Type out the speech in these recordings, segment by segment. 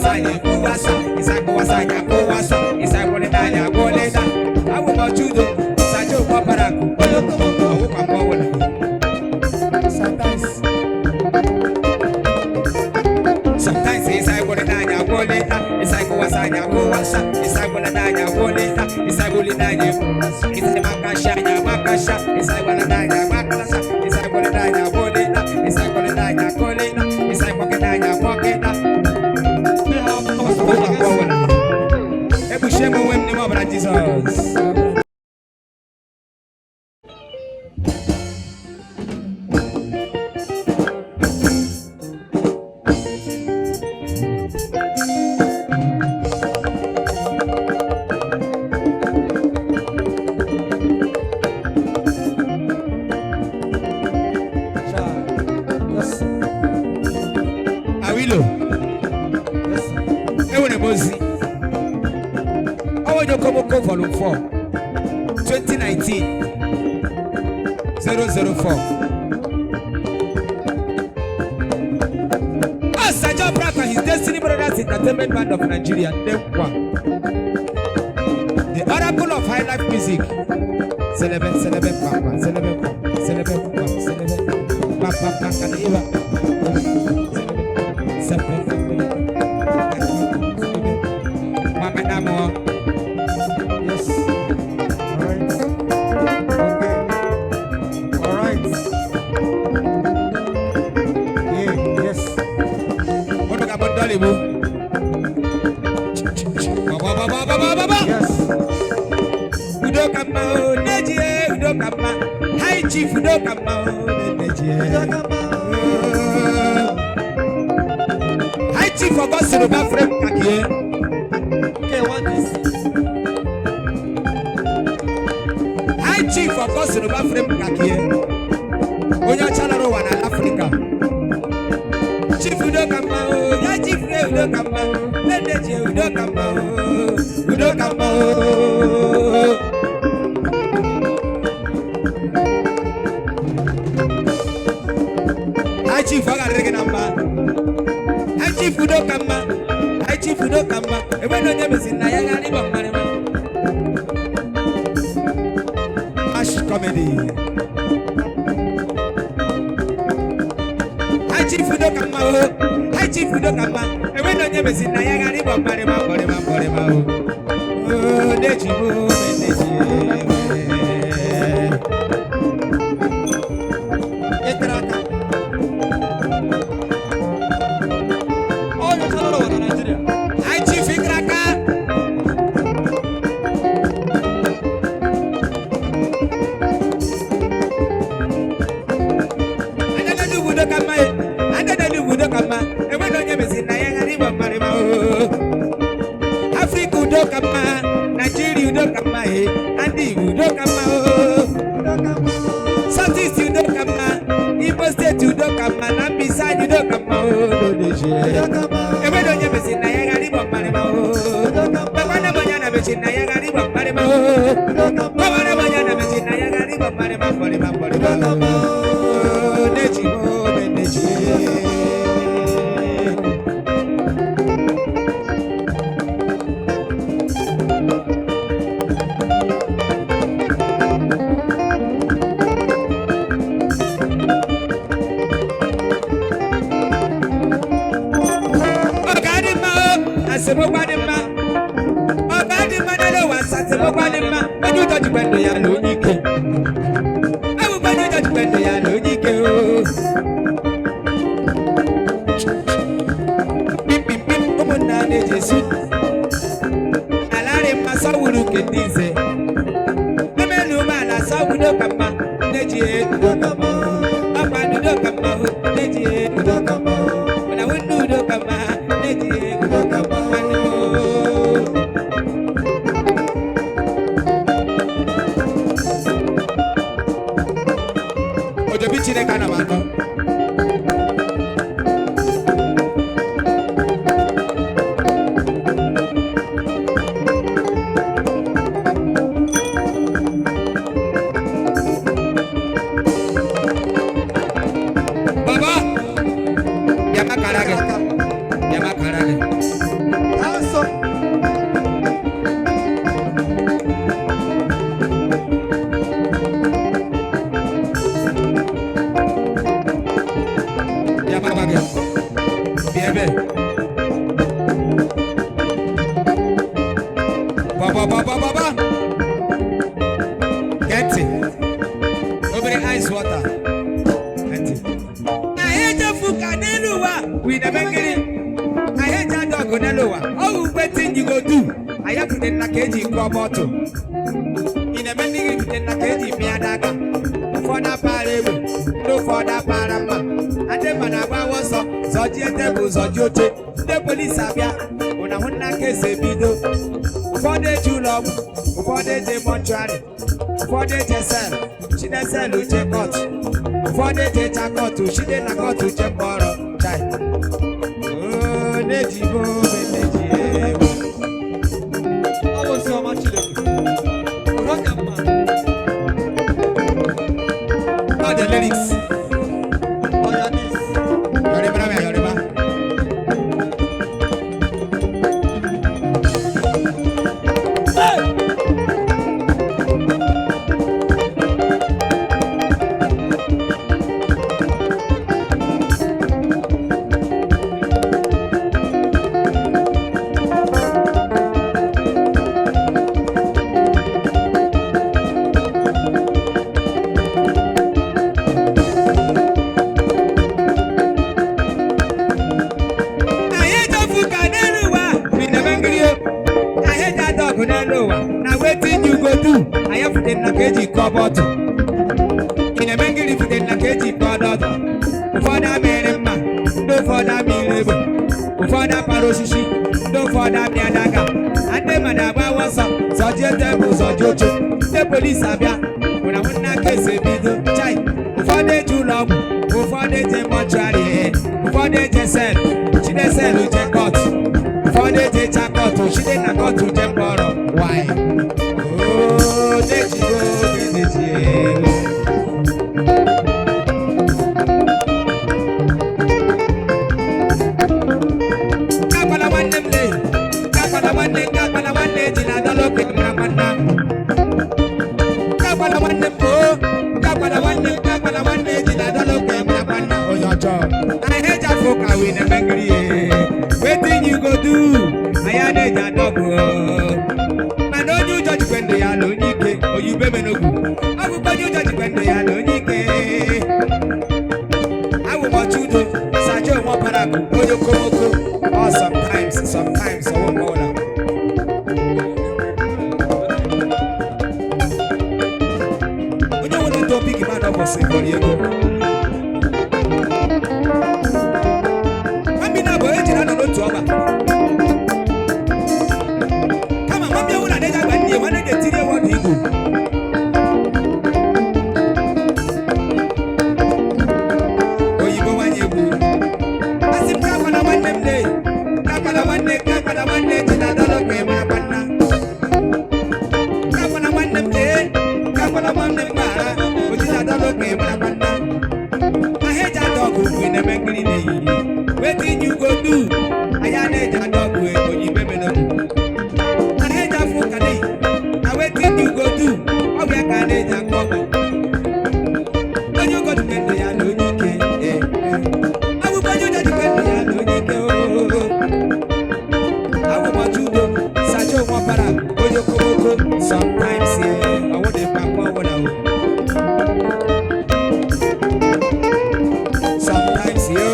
wasa anyị ekwuwasa, ịsa akụwasa anyị akụwasa, ịsa agwụlịda anyị agwụlịda. Awụ m ọchụdo, sacha ụgbọ bara akụ, ọwụkwa mgbe ọbụla. Sometimes. Sometimes ịsa agwụlịda anyị agwụlịda, ịsa akụwasa anyị akụwasa, ịsa agwụlịda anyị agwụlịda, ịsa agwụlịda anyị ịsa amakasha anyị amakasha, ịsa agwụlịda anyị amakasha, ịsa agwụlịda anyị agwụlịda, ịsa agwụlịda anyị agwụlịda, ịsa agbọkịda anyị agbọkịda. They have Ọwụkwa mgbe ọbụla. Ekpuchie m onwe m n'ime ọbara Jizọs. Child. Yes. Awilo. Yes, sir. Enwere m ozi ọwọnyokomoko volume 4 2019 004. Asaja Braka, his Destiny Brothers Entertainment Band of Nigeria, Ndekwa, the oracle of high life music. Celebe, celebe, papa, celebe, papa, celebe, papa, celebe, papa, papa, iba. Celebe, celebe, Mama Namo. Yes. All right. Okay. All right. Yeah. Yes. Unu ga-abụ ndị ọlịbụ. Ba, ba, ba, ba, ba, ba, ba. Yes. Udo ka mma o, n'ezie, udo ka mma. High Chief, udo ka mma o, n'ezie. High Chief Augustine Obafrem Kakie. Okay. What is? High Chief Augustine Obafrem Kakie. Onye ọcha lara ụwa n'ala Afrịka. Chief udo ka mma o, ya Chief e udo ka mma. Nne udo ka mma o, udo ka mma o. High Chief ọ ga-adịrị gị na mma. High Chief udo ka mma. High Chief udo ka mma. Enweghị onye mesi na ya ghara ịgba mmarịma. Ash comedy. High Chief udo ka mma o. High Chief udo ka mma. Enweghị onye mesi na ya ghara ịgba mmarịma mgbarịma mgbarịma o. Oo, deji m o, deji m. Ekeraka. All your children over Nigeria. High Chief Ikraka. Adadadu udo ka mma e. Adadadu udo ka mma. Enweghị onye mesi na ya ghara ịgba mmarịma o. Afrịka udo ka mma. Naijiria udo ka mma e. Ndị Igbo udo ka mma o. South East udo ka mma. Imo steeti udo ka mma. Na Mbaise anyị udo ka mma o. Enweghị onye mesi na ya ghara ịgba mmarịma o. Gbakwana m onye na mechi na ya ghara ịgba mmarịma o. Gbakwana m onye na mechi na ya ghara ịgba mmarịma mgbarịma mgbarịma o. Neji m o, neji. Ọ ga-adị mma o, esemokwu adị mma. Ọ ga-adị mma n'elu ụwa, esemokwu adị mma. Onye ụjọ jikwa ndụ ya na onye ike. Ewukwa onye ụjọ jikwa ndụ ya na onye ike o. Pim pim pim, ụmụnna na-eji esi. Ala rị mma sọwụrụ nke ndị nze. Emelu umeala sọwụrụ ka mma, na-eji udo ka mma. Ọkwa udo ka mma o, na-eji udo ka mma. Mana wundu udo ka mma, na-eji udo ka mma o. Ojobi Chineke ana m anọ. Baba, bịa makara gị. Bịa makara gị. ọgụ n'elu ụwa ọwụ wetin you go do. Anyị nna ka eji kụọ bọtụ ị na-eme ndị gị bute nna ka eji mịa n'aka. Ụfọdụ apara egbe, ndị ụfọdụ apara mma, ndị mma na-agba ọsọ zọjie tebụl, zọjie oche. Ndị polisi abịa ụna hụ nna ka esi ebido. Ụfọdụ eji ụlọ ọgwụ, ụfọdụ eje mortuary, ụfọdụ eje cell, chine cell uche court, ụfọdụ eje cha court, chine na court uche mkpọrọ. Chai. Oo, na-ejibo na-eji egbe. Ọ bụ ozi ọma Chineke. Udo ka mma. All the lyrics. Ọya dis. Yorùbá náà Yorùbá. Anyị ejefu ka n'elu ụwa bi na mmiri o. Anyị eji ada ọgụ n'elu ụwa na wetin you go do. Anyị fute nna ka eji kụọ bọtụ. Ị na-eme ngiri fute nna ka eji kụọ dọtụ. Ụfọdụ amịrị mma, ndị ụfọdụ amịrị egbe. Ụfọdụ apara osisi, ndị ụfọdụ amịa daga. Ndị mmadụ agba ọsọ, zọjie tebụl, zọjie oche. Ndị polisi abịa, ụna nwanne aka esi ebido. Chai, ụfọdụ eji ụlọ ọgwụ, ụfọdụ eje mortuary, ụfọdụ eje cell, chine cell je court, ụfọdụ eje cha court, chine na court je mkpọrọ. Why? Oo, dejigo, deji. Kakwala nwanne m lee, kakwala nwanne, kakwala nwanne ejila adọla oke mara nwanna. Kakwala nwanne m oo, kakwala nwanne m, kakwala nwanne ejila adọla oke mara nwanna onye ọjọọ. Anyị eji afọ ụka wee na-eme nkiri ye. Wetin you go do? Anyị na-eji adọgụ. Mana onye ụjọ jikwe ndụ ya na onye ike, oyibe menogwu. Ọ bụkwa onye ụjọ jikwe ndụ ya na onye ike. Awụ m ọchụ udo, Sajo onwe ọbara akụ, onye okomoko. Ọ sometimes, ọwụ mgbe ọbụla. Onye nwere topic mmadụ ọbọsị kọrọ ego. Nwambi na abụọ ejiri anọ n'otu ọba. Kama nwambi ewu na adeja gba nne ya, nwanne ga-etiri ewu ọdụ igwu. Oyibo nwanyị egwu. Asị m kakwala nwanne m lee, kakwala nwanne, kakwala nwanne ji na adọlọ ka ị mara kwanna. Kakwala nwanne m lee, kakwala nwanne m gbaghara, oji na adọlọ ka ị mara kwanna. Ahịa eji ada ọgụ ugwu na-eme nkiri na-eyiri. Wetin you go do? Ahịa na-eji ada ọgụ oyibo emenogwu. Ahịa eji afọ ụka dị, na wetin you go do? Ọ bụ ya ka a na-eji akọ ọgụ. Onye ụgọ jikwe ndụ ya na onye ike. Ee, ee. Awụkwa onye ụjọ jikwe ndụ ya na onye ike. Oo. Awụ m ọchụ udo, Sajo onwe ọbara, onye okomoko. Sometimes, ee, ọwụ dị mkpa mgbe ọbụla o. Sometimes yo,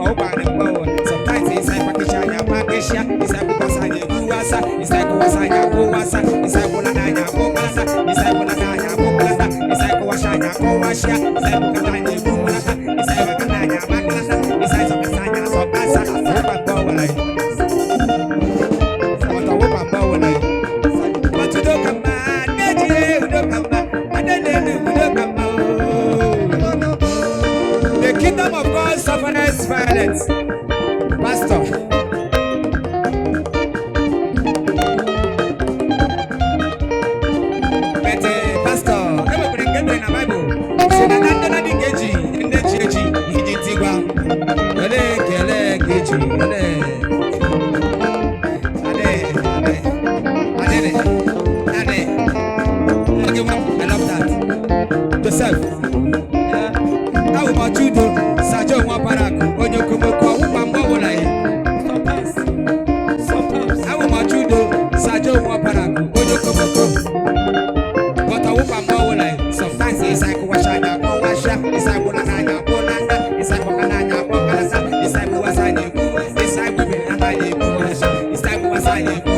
ọ gbara mgbe ọbụla. Sometimes ịsa pakịcha anya pakịsịa, ịsa kwụkwasa anya ekwuwasa, ịsa kwụwasa anya kwụwasa, ịsa kwụlata anya kwụkwasa, ịsa kwụlata anya kwụkwasa, ịsa kwụwasha anya kwụwasịa, ịsa kwụkata anya ekwuwalata, ịsa wakata anya wakalata, ịsa zọkasa anya zọkasa. Wụkwa mgbe ọbụla. Ọtọ wụkwa mgbe ọbụla. But udo ka mma, nne ji udo ka mma, nne na-elu udo ka mma ooo. The kingdom of God suffereth violence. Pastor. But pastor, enwekwara nke edere na Bible. Si na ndị na dị ka eji ndị ji eji iji tigwa. Olee ka olee ka eji olee. Ade ade ade ade. Okay, well, I love that. Joseph. Awụ m ọchụ udo, Sajo nwa Barak, onye okomoko.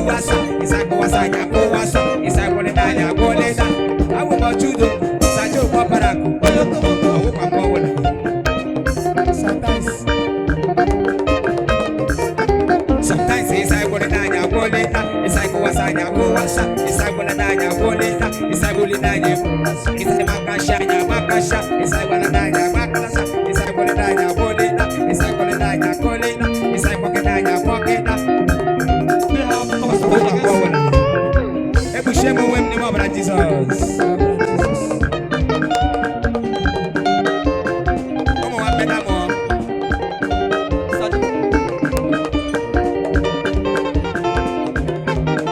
wasa, ịsa anya akụ wasa, ịsa gwụlịta anya agwụlịta. Awụ m ọchụdo, sacha ụgbọ barakụ, Onye okomoko. ọwụkwa mgbe ọbụla. Sometimes. Sometimes ịsa gwụlịta anya agwụlịta, ịsa kụwasa anya akụwasa, ịsa gwụlịta anya agwụlịta, ịsa gwụlịta anya ịsa makasha anya makasha, ịsa gwụlịta anya makasha, ịsa gwụlịta anya agwụlịta, ịsa gwụlịta anya agwụlịta, ịsa gwụlịta anya agwụlịta. They have conspired against you. Ekpuchie m onwe m n'ime ọbara Jizọs. Ụmụ nwa mbeta mụọ. Sajo.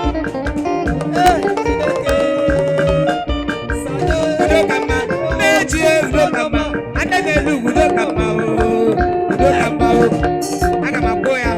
Ee, Chineke. Sajo. Udo ka mma, mechie udo ka mma, anya n'elu udo ka mma oo, udo ka mma oo. Aga m akpọ ya